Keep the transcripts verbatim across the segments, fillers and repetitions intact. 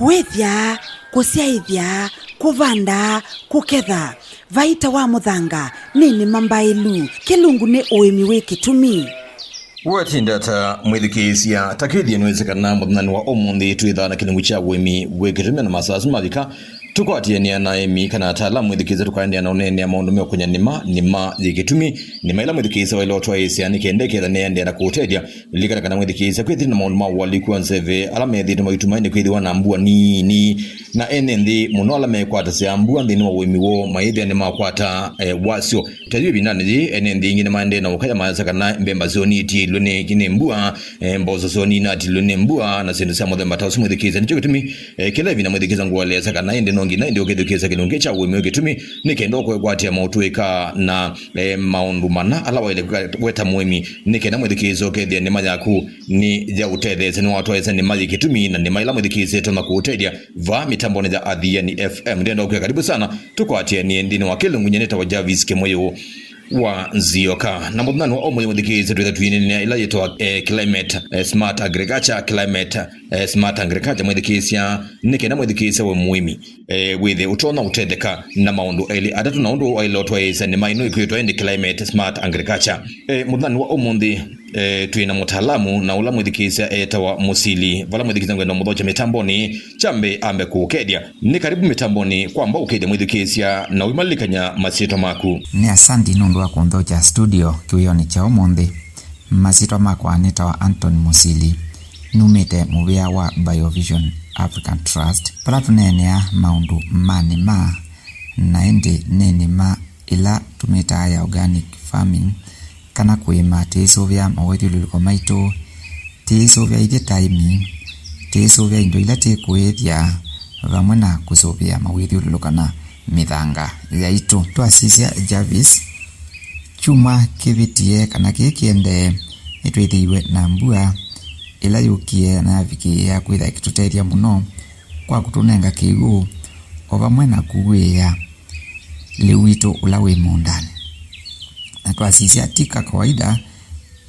Kũĩthya, kũsyaĩthya, kũvanda, kũketha, vaita wa mũthanga, nĩ nĩma mbaĩlu, kĩlungu nĩ ũĩmi wĩ kĩtumi. Watinda ta mwĩthukĩĩsya, ta kĩthĩe nĩwĩsĩ kana mũthenyanĩ wa ũmũnthĩ twĩthaa na kĩlungu kya ũĩmi wĩ kĩtumi na masaa asu mavika, tũkwatĩanĩa na aĩmi kana ataalamu mwĩthukĩĩsya, tũkaendeea na ũneenea maũndũ meũkũnya nĩma, nĩma yĩ kĩtumi, nĩma ĩla mwĩthukĩĩsya waĩle ũtwaĩĩsya nĩ kenda ĩketha nĩyaendeea na kũũtethya. Lilikana kana mwĩthukĩĩsya, kwĩthĩwa na maũndũ ma ũalyũku wa nzeve ala methĩĩtwe maituma nĩ kwĩthĩwa na mbua nini, na ene nthĩ mũno ala mekwatasya mbua nthĩnĩ wa ũĩmi woo mayĩthĩa nĩmakwata, eh, wasyo. Ta yu ĩvindanĩ yĩĩ, ene nthĩ ingĩ nĩmaendee na ũkaya mayasya kana mbemba syoo niitiilwe nĩ, nĩ mbua, eh, mboso syoo ninatilwe nĩ mbua, na syĩndũ sya mũthemba ta ũsu mwĩthukĩĩsya. Nĩkyo kĩtumi, eh, kĩla ĩvinda mwĩthukĩĩsya ngũelesya kana ĩndĩ no nginya ĩndĩ ũkĩthukĩĩsya kĩlungu kya ũĩmi wĩ kĩtumi, nĩ kenda ũkwatĩa maũtũĩka na, eh, maũndũ mana ala waĩle kwĩka we ta mũĩmi, nĩ kenda mwĩthukĩĩsya ũkethĩa nĩma yaku nĩ ya ũtetheesya, nĩwatwaĩsya nĩma yĩ kĩtumi, na nĩma ĩla mwĩthukĩĩsya ĩtonya kũũtethya. Vaa mĩtambonĩ ya Athiani F M, ndĩenda ũkwĩa karibu sana, tũkwatĩanĩe nthĩnĩ wa kĩlungu. Nyie nĩtawa Jarvis Kĩmũyũ wa Nzioka. Na mũthenyanĩ wa ũmũnthĩ mwĩthukĩĩsya, twĩtha twĩneenea ĩla yĩtawa, eh, climate, eh, smart agriculture, climate, eh, smart agriculture mwĩthukĩĩsya, nĩ kenda mwĩthukĩĩsya we mũĩmi, eh, wĩthe ũtonya ũtetheka na maũndũ elĩ atatũ, na ũndũ waĩle ũtwaĩĩsya nĩma ĩno ĩkwĩtwa ĩndĩ climate smart agriculture. Eh, mũthenyanĩ wa ũmũnthĩ, eh, twĩ na mũtaalamu na ũla mwĩthukĩĩsya etawa Mũsili. Vala mwĩthukĩĩsya ngwenda mũthokya mĩtambonĩ, kya mbee ambe kũũkethya. Nĩ karibu mĩtambonĩ kwamba ũkethya mwĩthukĩĩsya na ũimalilikany'a masyĩtwa maku. Nĩ asanti nũndũ wa kũnthokya studio kĩwĩonĩ kya ũmũnthĩ. Masyĩtwa makwa nĩtawa Anton Mũsili. Numĩte mũvĩa wa Biovision African Trust, vala tũneenea maũndũ ma nĩma, na ĩndĩ nĩ nĩma ĩla tũmĩtaa ya organic farming, kana kũĩma tĩisũvĩa mawĩthyũlũlũko maitũ, tĩisũvĩa ithyĩ ta aĩmi, tĩisũvĩa indo ila tĩkũĩthya, vamwe na kũsũvĩa mawĩthyũlũlũko na mĩthanga yaitũ. Twasisya Jarvis, kyumwa kĩvĩtie kana kĩĩ kĩendee, nĩtwĩthĩiwe na mbua ĩla yũkie na yavikĩĩa kwĩtha ĩkĩtũtethya mũno kwa kũtũnenga kĩw'ũ, o vamwe na kũw'ĩĩa lĩu witũ ũla wĩ mũũndanĩ. Na twasisya, ti ka kawaida,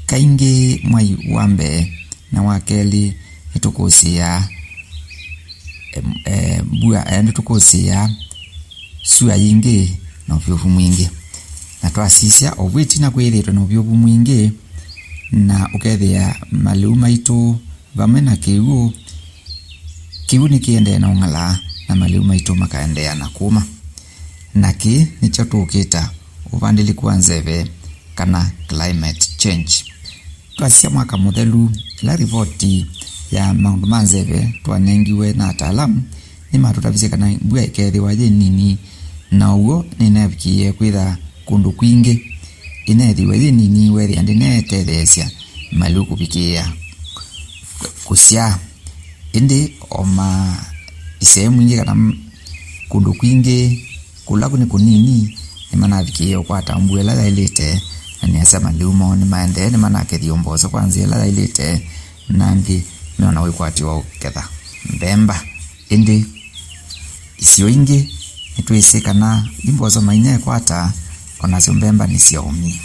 kaingĩ mwai wa mbee na wa kelĩ nĩtũkũsĩĩa, em, eh, mbua, eh, nĩtũkũsĩĩa sua yingĩ na ũvyũvu mwingĩ. Na twasisya, o vu ĩtina kwĩthĩĩtwe na ũvyũvu mwingĩ na ũkethĩa malĩu maitũ vamwe na kĩw'ũ, kĩw'ũ nĩkĩendee na ũng'ala na malĩu maitũ makaendeea na kũma. Na kĩĩ nĩkyo tũũkĩta ũvandĩlĩku wa nzeve kana climate change. Twasisya mwaka mũthelu, ĩla rivoti ya maũndũ ma nzeve twanengiwe na ataalamu nĩmatũtavisye kana mbua ĩkeethĩwa yĩ nini, na ũw'o nĩneevikĩie kwĩtha kũndũ kwingĩ ĩneethĩwe yĩ nini, wethĩa ndĩneetetheesya malĩu kũvikĩĩa kũsyaa. Ĩndĩ o ma isehemu ingĩ kana m-, kũndũ kwingĩ kũla nĩ kũnini nĩmanavikĩie ũkwata mbua ĩla yaĩlĩte, na nĩasya malĩu moo nĩmaendee nĩmanakethie mboso kwa nzĩa ĩla yaĩlĩte, na angĩ meona wĩkwatyo wa ũketha mbemba. Ĩndĩ isio ingĩ nĩtwĩsĩ kana imboso mainekwata, o nasyo mbemba nĩsyaũmie.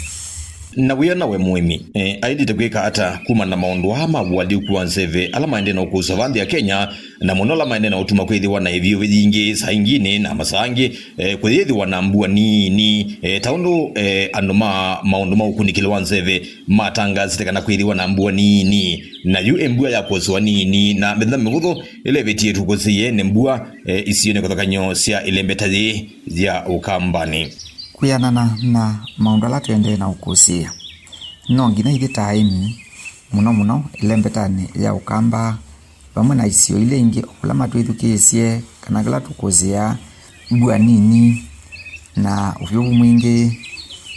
Na wĩona we mũĩmi, eh, aĩlĩte kwĩka ata kumana na maũndũ aa ma ũalyũku wa nzeve ala maendee na ũkũswa va nthĩ ya Kenya, na mũno ala maendee na ũtuma kwĩthĩwa na ĩvyũvĩ yingĩ saa ingĩ na masaa angĩ, eh, kũyĩthĩwa na mbua nini, eh, ta ũndũ, eh, andũ ma maũndũ ma ũkunĩkĩli wa nzeve matangaasĩte kana kwĩthĩwa na mbua nini, na yu ĩ mbua ya kũsũa nini, na mĩthenya mĩvũthũ ĩla ĩvĩtie tũkũsĩĩe nĩ mbua, eh, isionĩ kĩvathũkany'o sya ĩlembeta yĩĩ ya Ũkambanĩ. Kwĩanana na maũndũ ala tũendee na ũkũsĩĩa, no nginya ithyĩ ta aĩmi, mũno mũno ĩlembetanĩ ya Ũkamba, vamwe na isio ila ingĩ, o kũla matwĩthukĩĩsye kana kĩla tũkũsĩĩa, mbua nini na ũvyũvu mwingĩ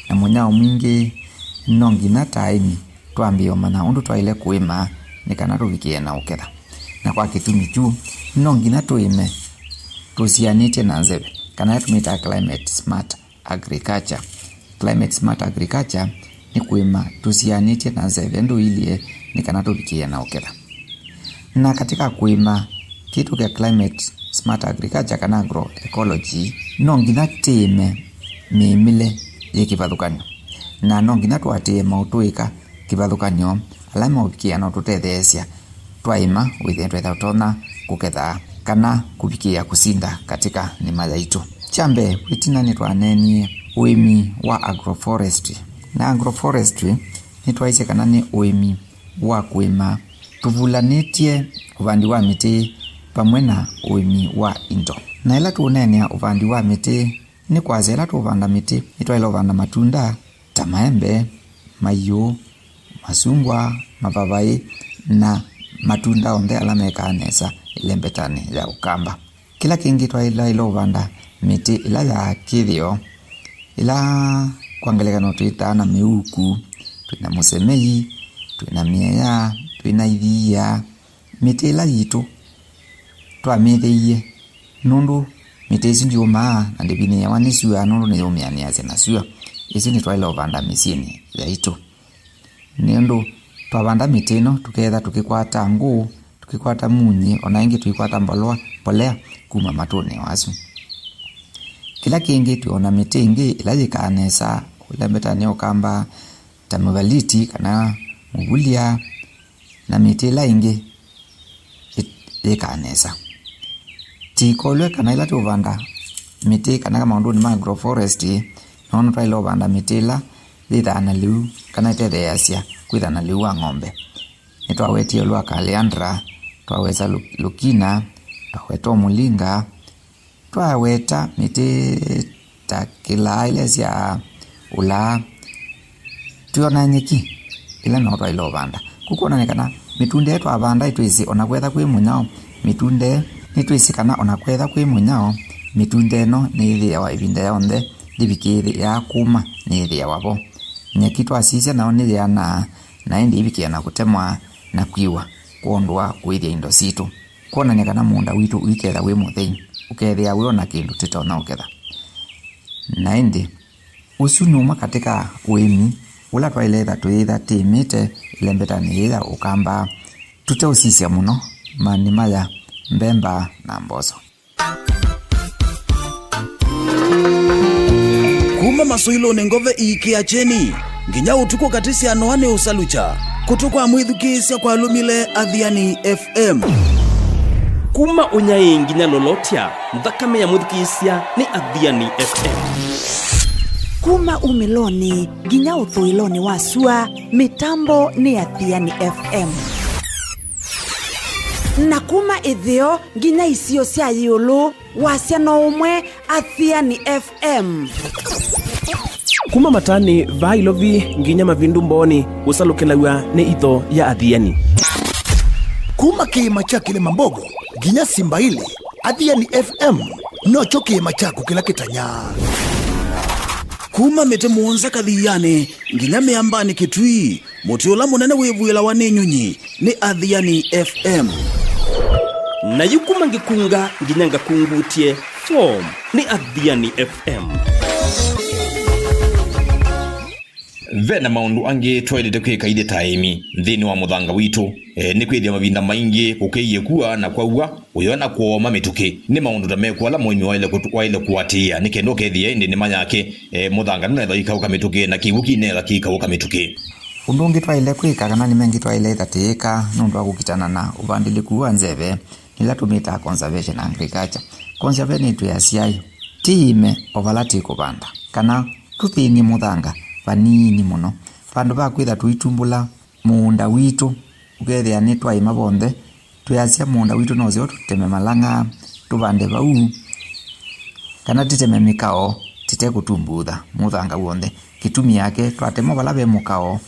na mũnyao mwingĩ, no nginya ta aĩmi twambĩĩe ũmanya ũndũ twaĩle kũĩma nĩ kana tũvikĩe na ũketha. Na kwa kĩtumi kyu, no nginya tũĩme tũsianĩtye na nzeve, kana ĩla tũmĩtaa climate smart agriculture. Climate smart agriculture nĩ kũĩma tũsianĩtye na nzeve ndũilyĩ nĩ kana tũvikĩe na ũketha. Na katika kũĩma kĩndũ kya climate smart agriculture kana agroecology, no nginya tĩĩme mĩĩmĩle yĩ kĩvathũkany'o, na no nginya tũatĩĩe maũtũĩka kĩvathũkany'o ala meũvikĩĩa na ũtũtetheesya twaĩma wĩthĩe twetha ũtonya kũketha kana kũvikĩĩa kũsinda katĩka nĩma yaitũ. Kya mbee, ĩtina nĩtwaneenie ũĩmi wa agroforestry. Na agroforestry nĩtwaisye kana nĩ ũĩmi wa kũĩma tũvulanĩtye ũvandi wa mĩtĩ vamwe na ũĩmi wa indo. Na ĩla tũũneenea ũvandi wa mĩtĩ, nĩ kwasya ĩla tũũvanda mĩtĩ, nĩtwaĩle ũvanda matunda ta maembe, maiũ, masungwa, mavavaĩ, na matunda onthe ala mekaa nesa ĩlembetanĩ ya ũkamba. Kĩla kĩngĩ twaĩle ũvanda mĩtĩ ĩla ya kĩthĩo, ĩla kwa ngelekany'o twĩtaa na mĩuku, twĩ na mũsemei, twĩ na mĩea, twĩ na ithiia. Mĩtĩ ĩla yitũ twamĩthĩie, nũndũ mĩtĩ ĩsu ndyũmaa na ndĩvinyĩĩawa nĩ syũa, nũndũ nĩyũmĩanĩasya na syũa. Ĩsu nĩtwaĩle ũvanda mĩsyĩnĩ yaitũ. Nĩ ũndũ twavanda mĩtĩ ĩno, tũkeetha tũkĩkwata ngũ, tũkĩkwata munyĩ, o na ĩngĩ tũikwata mbolea, mbolea kuma matũnĩ o asu. Kĩla kĩngĩ, twĩ o na mĩtĩ ĩngĩ ĩla yĩkaa nesa ũlembetanĩ ũkamba, ta mũvaliti kana mũvulya, na mĩtĩ ĩla ĩngĩ ĩ-, yĩkaa nesa. Tĩikolwe kana ĩla tũũvanda mĩtĩ kana maũndũnĩ ma agroforestry, nono twaĩle ũvanda mĩtĩ ĩla yĩthaa na lĩu kana ĩtetheeasya kwĩtha na lĩu wa ng'ombe. Nĩtwawetie ĩũlũ wa calliandra, twaweta lu-, lũkina, twaweta ũmũlinga, twaweta mĩtĩ ta kĩlaa ĩla sya ũlaa, twĩona nyeki ĩla no twaĩle ũvanda. Kũkwonany'a kana mĩtunda ĩĩ twavanda ĩtwĩsĩ ona kwetha kwĩ mũnyao, mĩtunda ĩĩ nĩtwĩsĩ kana ona kwetha kwĩ mũnyao, mĩtunda ĩno nĩyĩthĩawa ĩvinda yonthe ndĩvikĩĩaa kũma, nĩyĩthĩawa vo. Nyeki twasisya nayo nĩyĩanaa, na ĩndĩ ĩvikĩĩa na kũtemwa na kwiwa kwondũ wa kũĩthya indo sitũ. Kwonany'a kana mũũnda witũ ũiketha wĩ mũthei, ũkethĩa wĩ o na kĩndũ tũtonya ũketha. Na ĩndĩ, ũsu nĩ ũmwe katĩ ka ũĩmi ũla twaĩle ĩtha tũyĩtha tĩĩmĩte ĩlembetanĩ yĩĩ ya ũkamba, tũteũsisya mũno manima ya mbemba na mboso. Kuma masũilũnĩ ngove iikĩa kyeni, nginya ũtukũ katĩ sya noa nĩ ũsalukya. Kũtũ kwa mwĩthukĩĩsya kwalũmile Athiani F M. Kuma ũnyaĩĩ nginya lolotya, nthakame ya mwĩthukĩĩsya nĩ Athiani F M. Kuma umĩlonĩ nginya ũthũĩlonĩ wa sua, mĩtambo nĩ Athiani F M. Na kuma ĩtheo nginya isio sya ĩũlũ, wasya no ũmwe, Athiani F M. Kuma matanĩ vaa ilovi nginya mavindu mbooni, ũsalũkĩlaw'a nĩ itho ya Athiani. Kuma kĩĩma kya Kĩlĩma Mbogo nginya Simba Ilĩ, Athiani F M nokyo kĩĩma kyaku kĩla kĩtanyaa. Kuma mĩtĩ mũonza Kathianĩ nginya mĩambanĩ Kĩtui, mũtĩ ũla mũnene wĩvw'ĩlawa nĩ nyunyi nĩ Athiani F M. Na yu kuma ngĩkunga nginya ngakungutye, form nĩ Athiani F M. Ve na maũndũ angĩ twaĩlĩte kwĩka ithyĩ ta aĩmi nthĩnĩ wa mũthanga witũ. E, nĩ kwĩthĩa mavinda maingĩ kũkĩie kua na kwaua, ũyo na kũoma mĩtũkĩ. Nĩ maũndũ ta mekũ ala mũĩmi waĩle kũtu-, waĩle kũatĩĩa nĩ kenda ũkethĩa ĩndĩ nĩma yake, e, mũthanga nũnethwa ikaũka mĩtũkĩ na kĩw'ũ kinethwa kĩikaũka mĩtũkĩ? Ũndũ ũngĩ twaĩle kwĩka kana nĩ mengĩ twaĩle ĩtha tĩĩka nũndũ wa kũkitana na ũvandĩlĩku wa nzeve, nĩla tũmĩtaa conservation agriculture. Conservation nĩtwĩasyaĩ, tĩĩme o vala tĩkũvanda, kana tũthĩny'e mũthanga vanini mũno, vandũ va kwĩtha tũitumbũla mũũnda witũ, ũkethĩa nĩtwaĩma vonthe, twĩasya mũũnda witũ no ũseo tũteme malang'a, tũvande vau, kana tũteme mĩkao, tũtekũtumbuutha mũthanga w'onthe. Kĩtumi yake, twatema vala ve mũkao,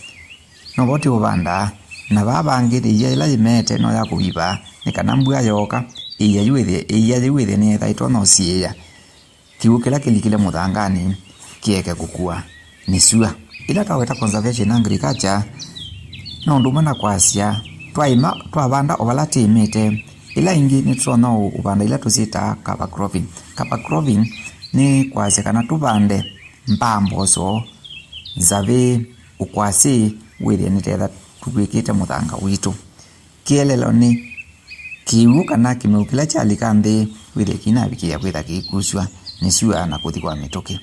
novo tũũvandaa, na vaa vangĩ ĩia ĩla yĩmeete no ya kũviva, nĩ kana mbua yooka, ĩia yĩu ĩthĩ-, ĩia yĩu ĩthĩe nĩyetha ĩtonya ũsiĩĩa. Kĩw'ũ kĩla kĩlikile mũthanganĩ kĩeke kũkua nĩ sua. Ĩla twaweta conservation agriculture, no ũndũ ũmwe na kwasya, twaĩma, twavanda o vala tĩĩmĩte, ĩla ĩngĩ nĩtũtonya ũvanda ila tũsyĩtaa cover cropping. Cover cropping nĩ kwasya kana tũvande mbaa, mboso, nzavĩ, ũkwasĩ, wĩthĩe nĩtetha tũvw'ĩkĩte mũthanga witũ. Kĩeleelo nĩ, kĩw'ũ kana kĩmeu kĩla kyalika nthĩ wĩthĩe kĩinavikĩĩa kwĩtha kĩikusw'a nĩ sua na kũthi kwa mĩtũkĩ.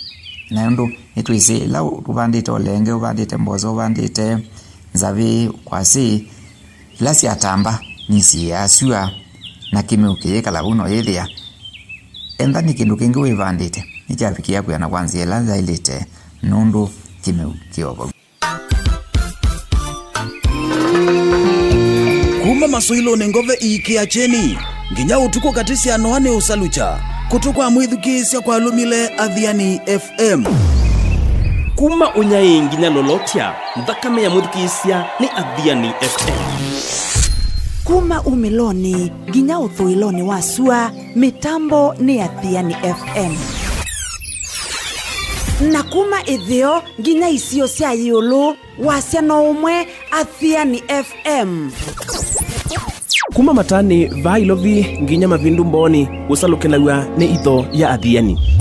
Na ũndũ nĩtwĩsĩ, ĩla ũvandĩte ũlenge, ũvandĩte mboso, ũvandĩte nzavĩ, kwasĩ, ila syatamba nisiĩaa sua, Na kĩmeu kĩyĩkala vau no yĩthĩa, entha nĩ kĩndũ kĩngĩ wĩvandĩte, nĩkyavikĩa kwĩana kwa nzĩa ĩla yaĩlĩte, nũndũ kĩmeu kĩ o vau. Kuma masũilũnĩ ngove iikĩa kyeni, nginya ũtukũ katĩ sya noa nĩ ũsalukya, kũtũ kwa mwĩthukĩĩsya kwalũmile Athiani F M. Kuma ũnyaĩĩ nginya lolotya, nthakame ya mwĩthukĩĩsya nĩ Athiani F M. Kuma umĩlonĩ nginya ũthũĩlonĩ wa sua, mĩtambo nĩ Athiani F M. Na kuma ĩtheo nginya isio sya ĩũlũ, wasya no ũmwe, Athiani F M. Kuma matanĩ vaa ilovi nginya mavindu mbooni, ũsalũkĩlaw'a nĩ itho ya Athiani.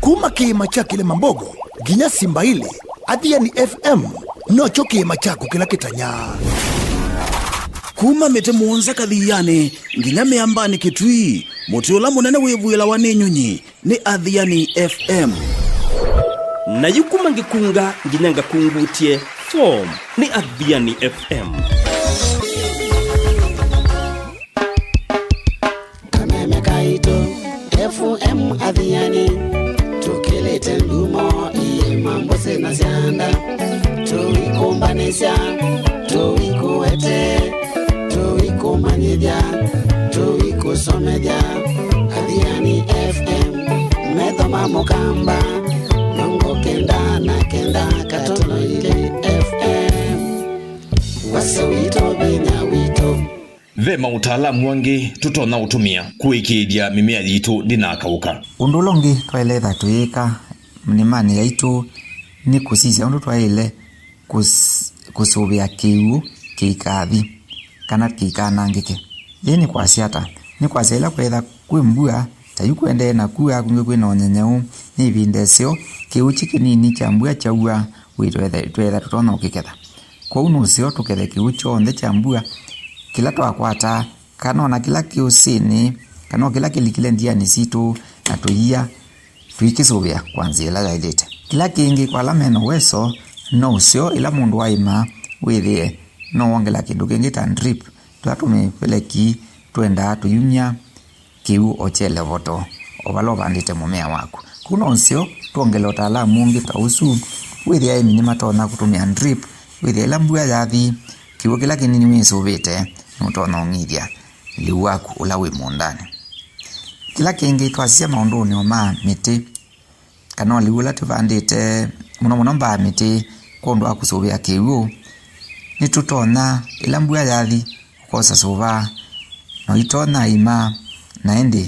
Kuma kĩĩma kya Kĩlĩma Mbogo nginya Simba Ilĩ, Athiani F M nokyo kĩĩma kyaku kĩla kĩtanyaa. Kuma mĩtĩ mũonza Kathianĩ nginya mĩambanĩ Kĩtui, mũtĩ ũla mũnene wĩvuĩlawa nĩ nyunyi, nĩ Athiani F M. Na yu kuma ngĩkunga nginya ngakungutye, form nĩ Athiani F M. Kameme kaitũ, F M Athiani, tũkĩlĩte ndumo iĩma, mbũsĩ na syanda, tũikũmbanĩsya, tũikũete, tũikũmanyĩthya, tũikũsomethya. Athiani F M, metho ma mũkamba, mĩongo kenda na kenda katono ilĩ F M. Wasya witũ, vinya witũ. Ve maũtaalamu angĩ tũtonya ũtũmĩa kũĩkĩĩthya mĩmea yitũ ndĩnakaũka. Ũndũ ũla ũngĩ twaĩle ĩtha tũyĩka nĩmanĩ yaitũ nĩ kũsisya ũndũ twaĩle kũs-, kũsũvĩa kĩw'ũ kĩikathi kana kĩikanangĩke. Yĩĩ nĩ kwasya ata? Nĩ kwasya ĩla kweetha kwĩ mbua, ta yu kũendee na kua, kũngĩ kwĩ na ũnyenyeũ, nĩ ĩvinda ĩseo kĩw'ũ kĩ kĩnini kya mbua kyaua, wĩtwetha tũtonya ũkĩketha. Kwoou nũseo tũkethe kĩw'ũ kyonthe kya mbua kĩla twakwataa, kana o na kĩla kĩ ũsĩnĩ, kana o kĩla kĩlikile ndianĩ sitũ na tũia, tũikĩsũvĩa kwa nzĩa ĩla yaĩlĩte. Kĩla kĩngĩ, kwa ala me na ũweso, no ũseo ĩla mũndũ waĩma wĩthĩe no wongela kĩndũ kĩngĩ ta drip, tũla tũmĩveleki twendaa tũyumya kĩw'ũ o kye levoto o vala ũvandĩte mũmea waku. Kũu no ũseo twongele ũtaalamu ũngĩ ta ũsu, wĩthĩe aĩmi nĩmatonya kũtũmĩa drip, wĩthĩe ĩla mbua yathi, kĩw'ũ kĩla kĩnini wĩsũvĩte nũtonya ũng'ithya lĩu waku ũla wĩ mũũndanĩ. Kĩla kĩngĩ, twasisya maũndũnĩ o ma mĩtĩ, kana o lĩu ũla tũvandĩte mũno mũno mbaa mĩtĩ kwondũ wa kũsũvĩa kĩw'ũ, nĩtũtonya, ĩla mbua yathi, ũkosa sũva, na ũitonya ĩima, na ĩndĩ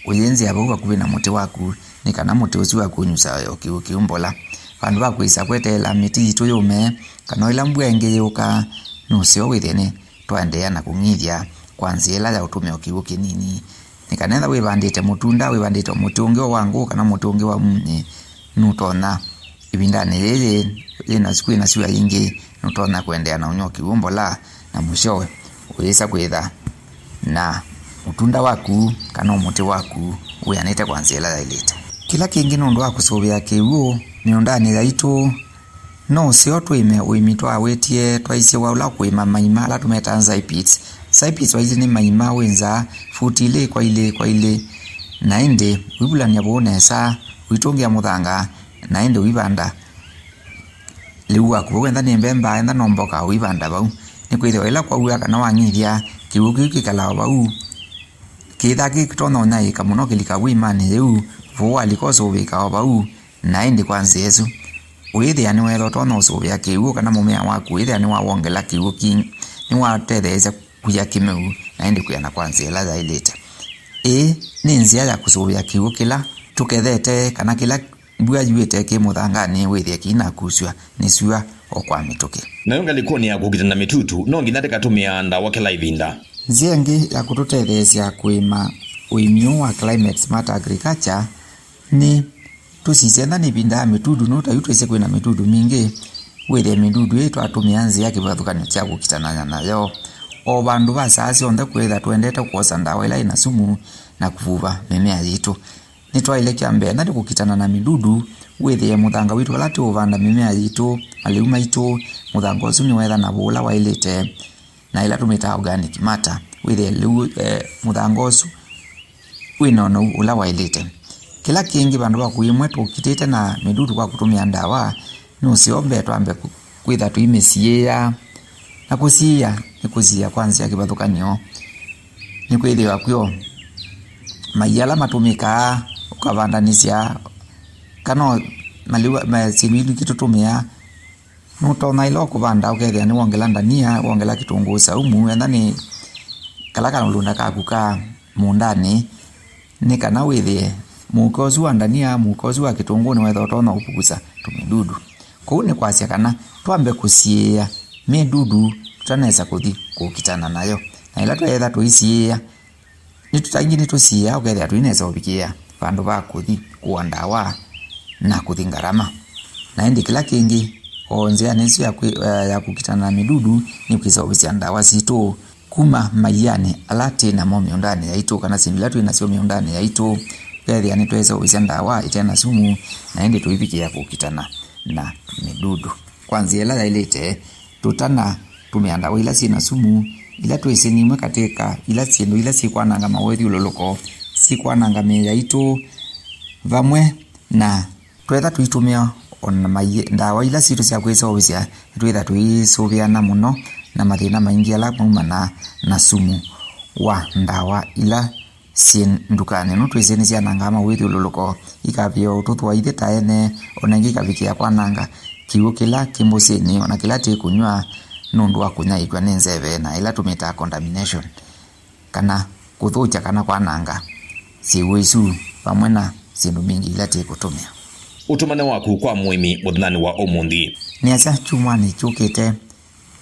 ũyĩnzĩa vau vakuvĩ na mũtĩ waku, nĩ kana mũtĩ ũsu waku ũnyusa o kĩw'ũ kĩu mbola. Vandũ va kwĩsa kweteela mĩtĩ yitũ yũme, kana o ĩla mbua ĩngĩ yĩũka, nũseo wĩthĩe nĩ twaendeea na kũng'ithya kwa nzĩa ĩla ya ũtũmĩa o kĩw'ũ kĩnini. Nĩ kana ethĩwa wĩvandĩte mũtunda, wĩvandĩte o mũtĩ ũngĩ o wa ngũũ kana mũtĩ ũngĩ wa munyĩ, nũtonya ĩvindanĩ yĩĩ yĩ na, kwĩ na syũa yingĩ, nũtonya kũendeea na ũnywa kĩw'ũ mbola, na mũsyowe ũyĩsa kwĩtha na mũtunda waku kana o mũtĩ waku wĩanĩte kwa nzĩa ĩla yaĩlĩte. Kĩla kĩngĩ nũndũ wa kũsũvĩa kĩw'ũ mĩũndanĩ yaitũ, no ũseo tũĩme ũĩmi twawĩtie twaisye wa ũla kũĩma maima ala tũmetaa side pits. Side pits waisye nĩ maima wĩ nza futi ilĩ kwa ilĩ kwa ilĩ, na ĩndĩ ũivulany'a vũũ nesa, ũitũngĩa mũthanga, na ĩndĩ ũivanda lĩu waku vau. Entha nĩ mbemba, entha no mboka, ũivanda vau. Nĩkwĩthĩwa ĩla kwaua kana wang'ithya, kĩw'ũ kĩu kĩkalaa o vau. Kĩithaa kĩtonya ũnyaĩĩka mũno kĩlika vu ĩimanĩ yĩu, vũũ walika ũsũvĩĩka o vau. Na ĩndĩ kwa nzĩa ĩsu, ũyĩthĩa nĩweetha ũtonya ũsũvĩa kĩw'ũ kana mũmea waku wĩthĩa nĩwawongela kĩw'ũ ki-, nĩwatetheesya kũya kĩmeu, na ĩndĩ kwĩana kwa nzĩa ĩla yaĩlĩte. Ĩĩ nĩ nzĩa ya kũsũvĩa kĩw'ũ kĩla tũkethete kana kĩla mbua yuĩte kĩ mũthanganĩ wĩthĩe kĩinakusw'a nĩ syũa o kwa mĩtũkĩ. Nayo ngalĩkonĩ ya kũkitana mĩtutu, no nginya tĩkatũmĩaa ndawa kĩla ĩvinda. Nzĩa ĩngĩ ya kũtũtetheesya kũĩma ũĩmi ũũ wa climate smart agriculture nĩ tũsisye ethĩwa nĩ ĩvinda ya mĩtutu, nũndũ ta yu twĩsĩ kwĩ na mĩtutu mingĩ, wĩthĩe mĩtutu ĩĩ twatũmĩa nzĩa kĩvathũkany'o kya kũkitanany'a nayo. O vandũ va saa syonthe kwĩthĩa tũendete kwosa ndawa ĩla yĩ na sumu na kũvuva mĩmea yitũ. Nĩtwaĩle kya mbee ethĩwa nĩ kũkitana na mĩtutu, wĩthĩe mũthanga witũ vala tũũvanda mĩmea yitũ, malĩu maitũ, mũthanga ũsu nĩwetha na vũũ ũla waĩlĩte, na ĩla tũmĩtaa organic matter, wĩthĩe lĩu, eh, mũthanga ũsu wĩ na ũnou ũla waĩlĩte. Kĩla kĩngĩ, vandũ va kũimwe tũkitĩte na mĩdudu kwa kũtũmĩa ndawa, nĩ ũseo mbee twambe kũ-, kwĩtha tũimĩsiĩĩa. Na kũsiĩĩa nĩ kũsiĩĩa kwa nzĩa kĩvathũkany'o. Nĩkwĩthĩwa kw'o mai ala matũmĩkaa ũkavandanĩsya, kana o maliwa, ma-, syĩndũ ingĩ tũtũmĩaa. Nũtonya ĩla ũkũvanda ũkethĩa nĩwongela ndania, wongela kĩtũngũũ saumu, ethĩwa nĩ kala kalũlũnda kaku ka mũũndanĩ, nĩ kana wĩthĩe mũuka ũsu wa ndania, mũuka ũsu wa kĩtũngũũ nĩwetha ũtonya ũvukusa tũmĩdudu. Kwoou nĩ kwasya kana twambe kũsiĩĩa mĩdudu tũtanesa kũthi kũkitana nayo. Na ĩla tweetha tũisiĩĩa, nĩtũtaingĩ nĩtũsiĩĩa ũkethĩa tũinesa ũvikĩĩa vandũ va kũthi kũa ndawa na kũthi ngarama. Na ĩndĩ kĩla kĩngĩ, o nzĩanĩ ĩsu ya kwĩ-, ya kũkitana na mĩdudu nĩ kwĩseũvĩsya ndawa sitũ kuma maianĩ ala twĩ namo mĩũndanĩ yaitũ, kana syĩndũ ila twĩ nasyo mĩũndanĩ yaitũ, ũkethĩa nĩtweseũvĩsya ndawa ite na sumu, na ĩndĩ tũivikĩĩa kũkitana na mĩdudu. Kwa nzĩa ĩla yaĩlĩte, tũtanatũmĩa ndawa ila syĩ na sumu, ila twĩsĩ nimwe katĩ ka ila syĩndũ ila syĩkwananga mawĩthyũlũlũko, syĩkwananga mĩĩ yaitũ, vamwe na twetha tũitũmĩa o na mai-, ndawa ila sitũ sya kwĩseũvĩsya, nĩtwĩtha tũisũvĩana mũno na mathĩna maingĩ ala maumanaa na sumu wa ndawa ila syĩ ndukanĩ. Nũndũ twĩsĩ nĩsyanangaa mawĩthyũlũlũko, ikavĩa ũtũthũa ithyĩ ta ene, o na ĩngĩ ikavikĩĩa kwananga kĩw'ũ kĩla kĩ mbũsĩnĩ, o na kĩla tĩkũnyw'a nũndũ wa kũnyaĩĩkw'a nĩ nzeve, na ĩla tũmĩtaa contamination, kana kũthũkya kana kwananga syĩw'ũ isu vamwe na syĩndũ mbingĩ ila tĩkũtũmĩa. Ũtũmane waku kwa mũĩmi mũthenyanĩ wa ũmũnthĩ. Nĩasya kyumwanĩ kyũkĩte,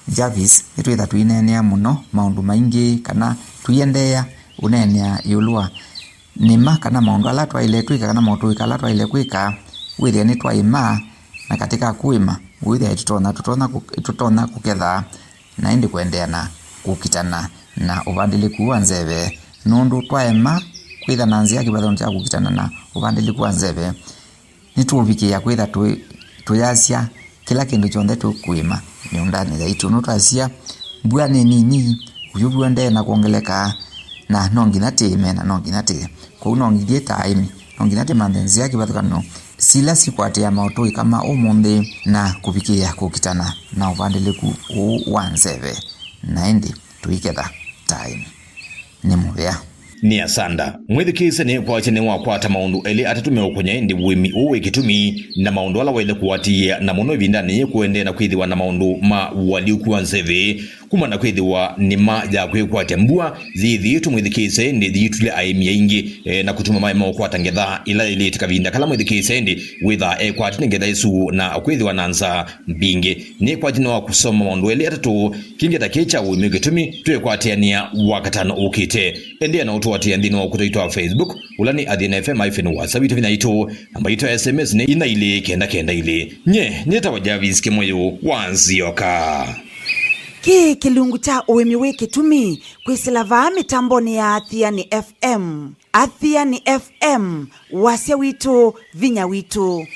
Jarvis, nĩtwĩtha tũineenea mũno maũndũ maingĩ, kana tũiendeea ũneenea ĩũlũ wa nĩma, kana maũndũ ala twaĩle twĩka, kana maũtũĩka ala twaĩle kwĩka, wĩthĩa nĩtwaĩma, na katĩ ka kũĩma, wĩthĩa tũtonya, tũtonya kũ-, tũtonya kũketha, na ĩndĩ kũendeea na kũkitana na ũvandĩlĩku wa nzeve, nũndũ twaema kwĩtha na nzĩa kĩvathũkany'o kya kũkitana na ũvandĩlĩku wa nzeve, nĩtũũvikĩĩa kwĩtha tũi-, tũyasya kĩla kĩndũ kyonthe tũkũĩma mĩũndanĩ yaitũ. Nũndũ twasya, mbua nĩ nini, ũvyũ w'onthe na kwongeleka, na no nginya tĩĩme, na no nginya tĩe. Kwoou no nginya ta aĩmi, no nginya tĩmanthe nzĩa kĩvathũkany'o sila sikwatĩĩa maũtũĩka ma ũmũnthĩ na kũvikĩĩa kũkitana na ũvandĩlĩku ũũ wa nzeve, na ĩndĩ tũiketha ta aĩmi. Nĩ mũvea. Nĩ asanda. Mwĩthukĩĩsye nĩkwatya nĩwakwata maũndũ elĩ atatũ meũkũnya ĩndĩ ũĩmi ũũ wĩ kĩtumi, na maũndũ ala waĩle kũatĩĩa, na mũno ĩvindanĩ yĩĩ kũendee na kwĩthĩwa na maũndũ ma ũalyũku wa nzeve, kuma na kwĩthĩwa nĩma ya kwĩkwatya mbua yĩthĩĩtwe mwĩthukĩĩsye ĩndĩ yĩitulya aĩmi aingĩ, e, na kũtuma maema ũkwata ngetha ĩla yaĩlĩte kavinda kala mwĩthukĩĩsye ĩndĩ wĩthaa ekwatĩtwe nĩ ngetha ĩsu na kwĩthĩwa na nzaa mbingĩ. Nĩkwatya nĩ wa kũsoma maũndũ elĩ atatũ. Kĩngĩ ta kĩĩ kya ũĩmi kĩtumi twĩkwatĩanĩa Wakatano ũkĩte. Endeea na ũtũatĩĩa nthĩnĩ wa ũkũta witũ wa Facebook, ũla nĩ Athiani F M hyphen WhatsApp, ĩtavĩ na itũ, namba yitũ ya S M S nĩ ina ilĩ kenda kenda ilĩ. Nye nĩtawa Jarvis Kĩmũyũ wa Nzioka. Kĩĩ kĩlungu kya ũĩmi wĩ kĩtumi kwĩsĩla vaa mĩtambonĩ ya Athiani F M. Athiani F M, wasya witũ, vinya witũ.